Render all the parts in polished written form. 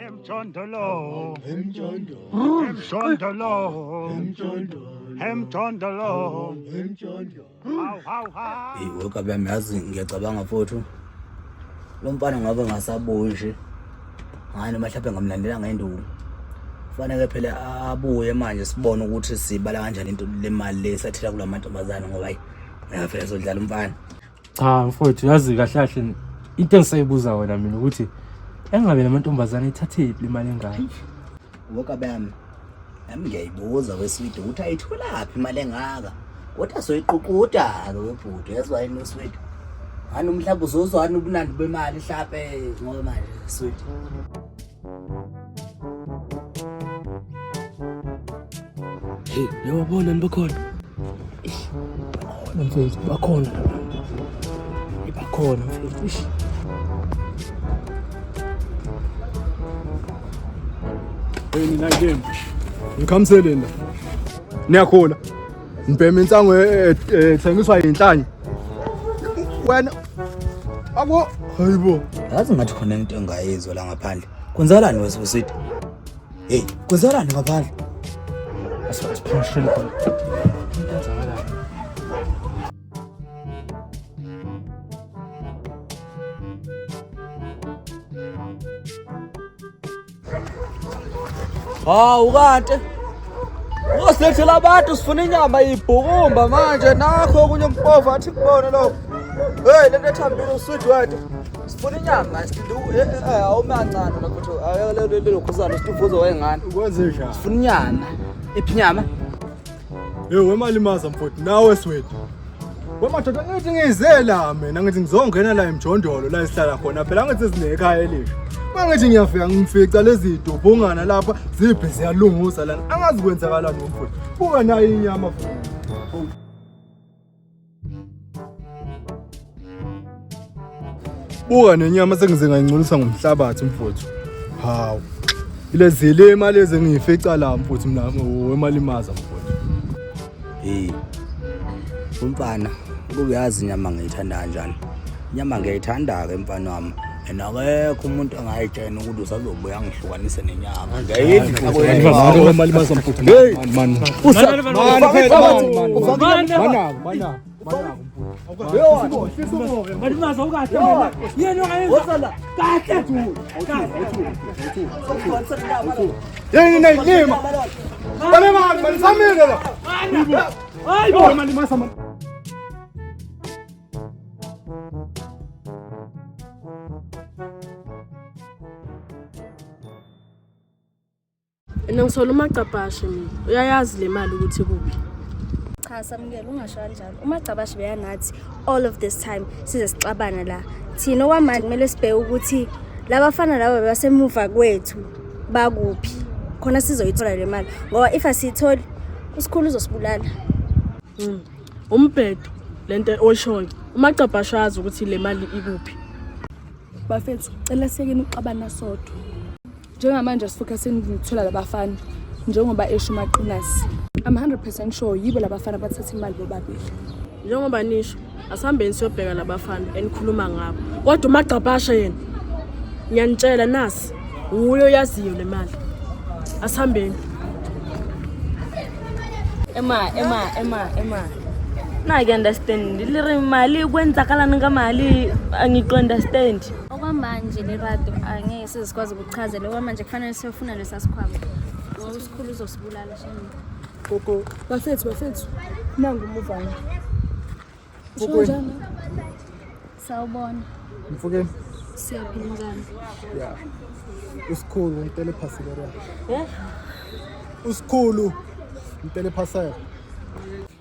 Emjondolo. Emjondolo. Emjondolo. Emjondolo. Emjondolo. Emjondolo. Hawu hawu hawu. Hey, woke up yami yazi ngiyacabanga mfowethu. Lo mfana ngabe ngasabuyi nje. Hayi noma mhlawumbe ngamlandela ngenduku. Kufanele phela abuye manje sibone ukuthi sibala kanjani into le mali le sathela kulamantombazane ngoba hayi ngiyafela sodlala umfana. Cha mfowethu yazi kahle kahle into engisayibuza wena mina ukuthi engabe namantombazane ithathephi le mali engaka. Woke bami. Nami ngiyayibuza weswidi ukuthi ayitholaphi imali engaka. Kodwa soyiququda-ke webhuti yezwa yini weswidi. Ngani umhlaba uzozwani ubunandi bemali hlampe ngoba manje swidi. Hey, uyabona nibakhona? Bakhona mfethu, bakhona labantu. Bakhona mfethu. Ish. Hey nina game. Ngikhamiseleni la. Niyakhula. Ngibhema insangu ethengiswa yinhlanya. Wena Abo hayibo. Yazi ngathi khona into engayizwa la ngaphandle. Kwenzakalani weswidi? Hey, kwenzakalani ngaphandle? Asiphusheni khona. Into enzakalayo. Hawu kanti usilethela abantu sifuna inyama ibhukumba manje nakho okunye umpofu athi kubone lokho. Hey lento ethambile uswidi wethu. Sifuna inyama awumancane lokho lelo khuzana usitufuzo wengane. Ukwenze njani? Sifuna inyama. Iphi inyama? Hey wemalimaza mfowethu nawe swedi. Wemadoda ngithi ngize la mina ngithi ngizongena la emjondolo la esihlala khona phela ngithi sinekhaya elisha. Mangithi ngiyafika ngifica lezi dubhungana lapha zibhi ziyalunguza lana angazi kwenzakalani mfowethu. Buka nayo inyama futhi. Buka nenyama sengize ngayingcolisa ngomhlabathi mfowethu. Hawu. Ilezi lima lezi engiyifica la mfowethu mina wemalimaza mfowethu. Hey. Umfana, uyazi inyama ngiyithanda kanjani. Inyama ngiyayithanda ke mfana wami. And akekho umuntu angayitshena ukuthi usazobuya angihlukanise nenyama. Ngiyayidla Wemalimaza mfowethu. Hey man. Man man. Malimaza ukahle mina. Yena ongayenza kahle. Yini nayilima. Bale mali malisamile la. Hayi bo. Malimaza man. Mina ngisola umacabhashe mina. Uyayazi le mali ukuthi kuphi. Cha Samukela ungasho kanjalo. Umagcabashe beyanathi all of this time size sixabana la. Thina okwamanje kumele sibheke ukuthi labafana laba basemuva kwethu bakuphi. Khona sizoyithola le mali ngoba if asiyitholi usikhulu uzosibulala. Umbhedo lento oyishoyo. Umacabhashe azi ukuthi le mali ikuphi. Bafethu, cela siyekeni ukuxabana sodwa. Njengamanje asifocuseni ukuthola labafana njengoba esho uMaqinasi. I'm 100% sure yibo labafana abathatha imali bobabili. Njengoba nisho, asihambeni siyobheka labafana enikhuluma ngabo. Kodwa umagcabashe yena ngiyanitshela nasi wuye oyaziyo le mali. Asihambeni. Ema, ema, ema, ema. Na understand. Le re mali kwenzakalani nga mali angiku-understand. Okwamanje Lerato angeke size sikwazi ukuchazela okwamanje kufanele siyofuna lesa sikhwama. Ngoba usikhulu uzosibulala shame. Gogo, bafethu bafethu. Nangu umuvana. Usho kanjani? Sawubona. Mfukeni. Siyaphila njani? Yeah. Usikhulu ngitele phasile la. Usikhulu ngitele phasela.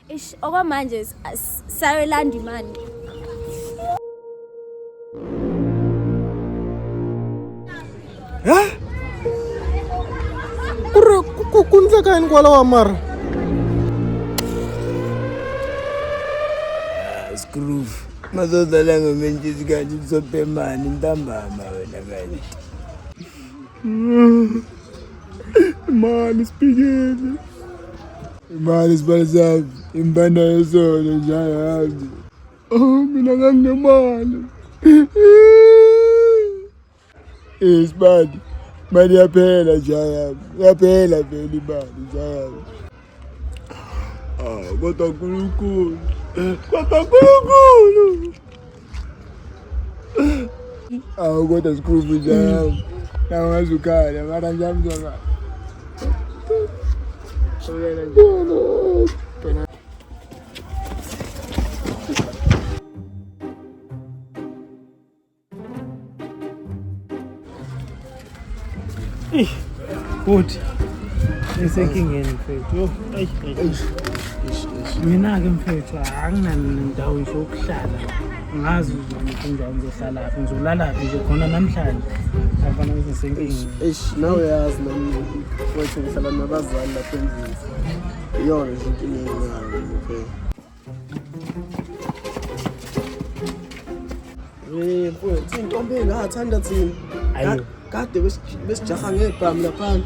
Ish okwamanje sayolanda imali. Ha? Kuri ku ndleka yini kwalawa mara? Scroof. Mazodlala ngomentshisi kanti usobhemani ntambama wena kanti. Imali sibhikile. Imali sibali sami, imbanda yesono njayami. Oh, mina nganginemali. Isibali. Imali iyaphela nja yami. Iyaphela vele imali nja yami. Ah, kodwa Nkulunkulu. Kodwa Nkulunkulu. Awu kodwa sikhulu nja yami. Nawe ngaze ukhala mara nje mzwakala. Eish, Bhuti, ngisenkingeni mfethu. Yo, eish, eish. Mina-ke mfethu anginandawo nje yokuhlala. Angazi ukuthi kanjani ngizohlalaphi, ngizolalaphi nje khona namhlanje. Afana ukuthi ngisenkingeni. Eish, nawe uyazi nami mfowethu ngihlala nabazali lapha endlini. Iyona nje inkinga enginayo mfethu. Eh mfowethu intombi engathanda thina. Ayo. Kade besijaha ngebhamu laphana.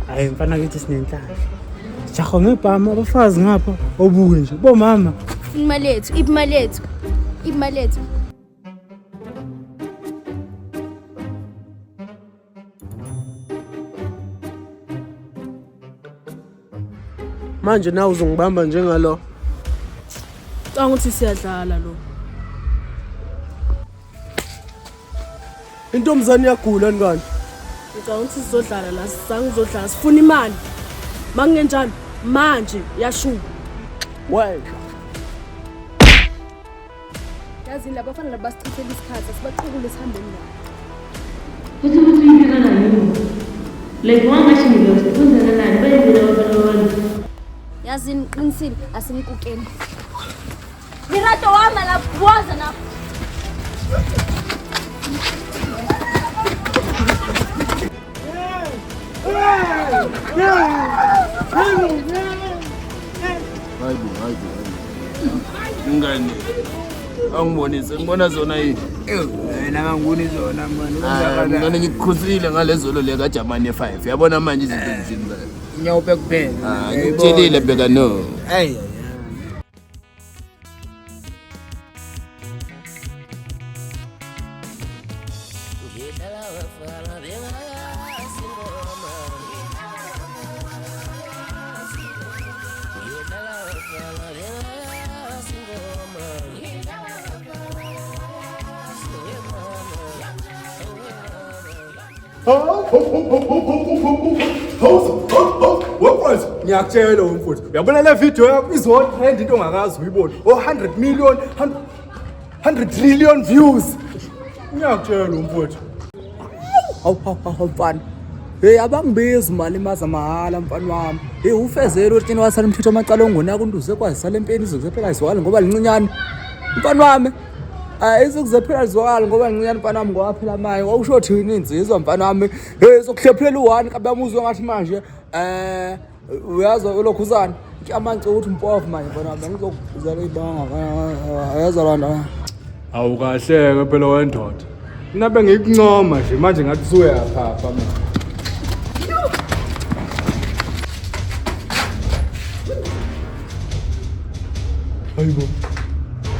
Hayi mfana kithi sinenhlanhla. Sijaha ngebhamu abafazi ngapha obuke nje. Bomama. Imali yethu, imali yethu. Imali yethu. Manje nawe uzongibamba njengalo. Canga ukuthi siyadlala lo. Intombazane iyagula ni kanti. Ngicabanga ukuthi sizodlala la, sangizodlala sifuna imali. Makungenjalo manje yashuba. Wesha. Yazini labafana laba basichithela isikhathi asibaqukule sihambeni nabo. Futhi ukuthi uyinkinga yini? Like wangathi ngilost kwenzakalani bayenzela abafana babantu. Yazini qinisile asimkukeni. Lerato wama lapho woza lapho. Hayibo, hayibo, hayibo. Ngane. Angibonise, ngibona zona yini? Wena angiboni zona mani. Ngane ngikukhuzile ngalezolo le kaJamani e5. Yabona manje izinto zithini la. Nyaope kuphela. Ah, ngikutshelile bheka no. Hey. Ngiyakutshela mfowethu, uyabona le video yakho izotrend into ongakazi uyibone. O 100 million, 100 trillion views. Ngiyakutshela mfowethu. Hawu hawu hawu mfana. Hey abangibizi malimaza mahhala mfana wami. Hey ufezele uTshini wasala umthetho amacala ongonaka unduze kwazisala empeni izokuzephela izwakala ngoba lincinyane. Mfana wami. Hayi izokuzephela izwakala ngoba lincinyane mfana wami ngoba phela manje wawusho thini insizwa mfana wami. Hey sokuhlephela u1 kabe amuzwe ngathi manje eh uyazi ulokhuzana. Amanci ukuthi mpofu manje mfana wami ngizokuzala ibanga. Ayazi lona. Awukahleke phela wendoda. Mina bengikuncoma nje manje ngathi usuyaphapha manje. Hayibo.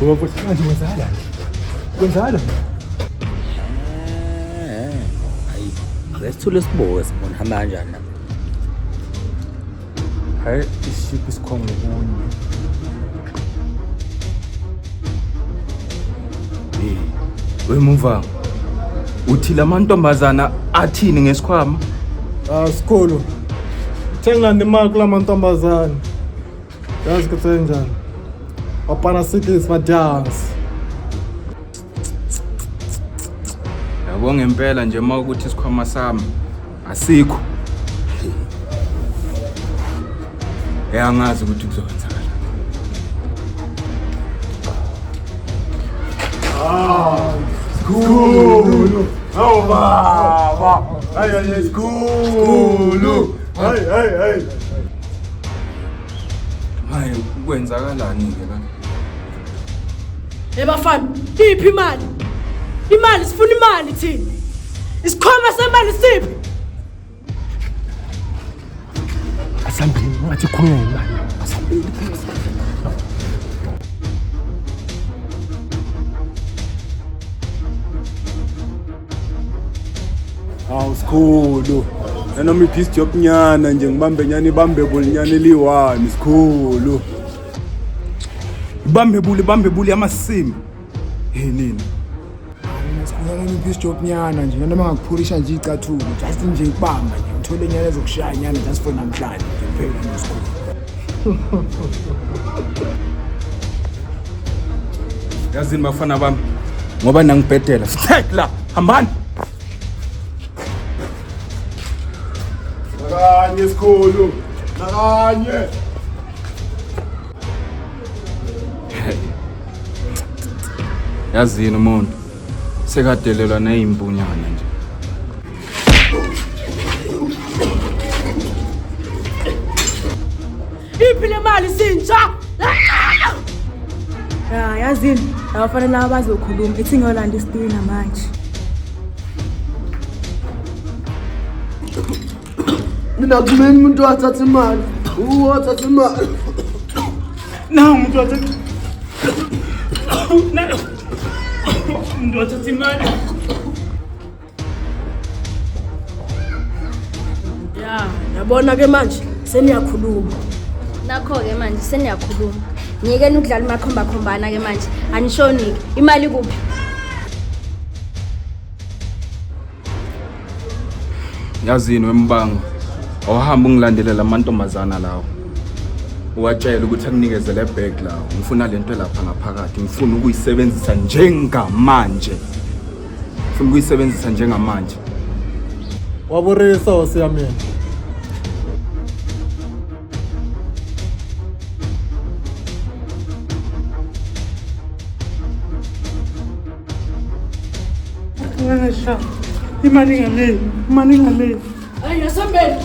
Ngoba futhi manje kwenzakalani? Kwenzakalani? Hayi, ake sithule sibuke sibone hamba kanjani lapha. Hayi isishiphi isikhongo kunye. Wemuva uthi lamantombazana athini ngesikhwama? Ah sikhulu. Thenga imali kula mantombazane. Yazi ukuthi njani. Wapana sikisi badansi. Yabo ngempela nje uma ukuthi isikhwama sami asikho. Eyangazi ukuthi kuzokwenzakala. Ah, sikhulu. Hawu baba. Hayi hayi sikhulu. Hayi hayi hayi. Hayi kwenzakalani ke la? Hey bafana, iphi imali? Imali sifuna imali thina. Isikhwama semali siphi? Asambeni ngathi khulunywa ngemali. Asambeni. Hawu sikhulu. Nanoma i-piece job nyana nje ngibambe nyana ibambe bulinyana eliyi-one sikhulu. Ibambe buli ibambe buli amasimba. Hey nina. Mina sikhulana i-piece job nyana nje noma ngakuphulisha nje icathulo just nje ikubamba nje ngithole nyana ezokushaya nyana just for namhlanje nje kuphela nje sikhulu. Yazini bafana bami ngoba nangibhedela. Sithek la hambani. Nakanye sikhulu. Nakanye. Yazini umuntu sekadelelwa neyimpunyana nje. Iphi le mali sintsha? Ya, yazini, abafana laba bazokhuluma ithi ngiyolanda isitina manje. Mina kumele umuntu wathatha imali. Uwathatha imali. Nawu umuntu wathatha. Nawu. Umuntu wathatha imali. Ya, yabona ke manje seniyakhuluma. Nakho-ke manje seniyakhuluma. Ngiyekeni ukudlala umakhombakhombana ke manje. Anishoni-ke. Imali kuphi? Yazini wembango. Awuhambe ungilandele lamantombazana lawo. Uwatshela ukuthi akunikeze le bag lawo. Ngifuna lento lapha ngaphakathi. Ngifuna ukuyisebenzisa njengamanje. Ngifuna ukuyisebenzisa njengamanje. Waborisa wasiyamina. Imali ngale, imali ngale. Hayi, asambeni.